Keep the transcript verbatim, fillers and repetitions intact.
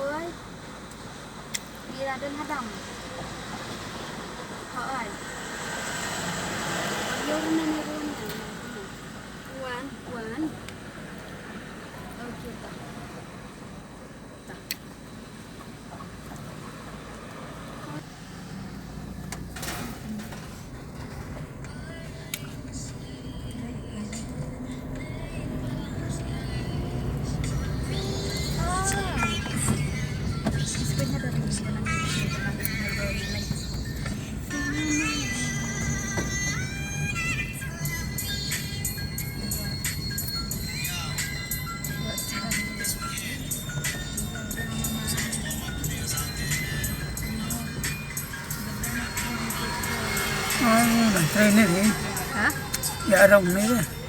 Oi. Ngi la don hadam. Hooid. Ïoh ruh nang ïoh ruh nang. Wan, wan. Okay, ta. Ta. Ah, dang trei ne hi. Ha? Ya, dang ne.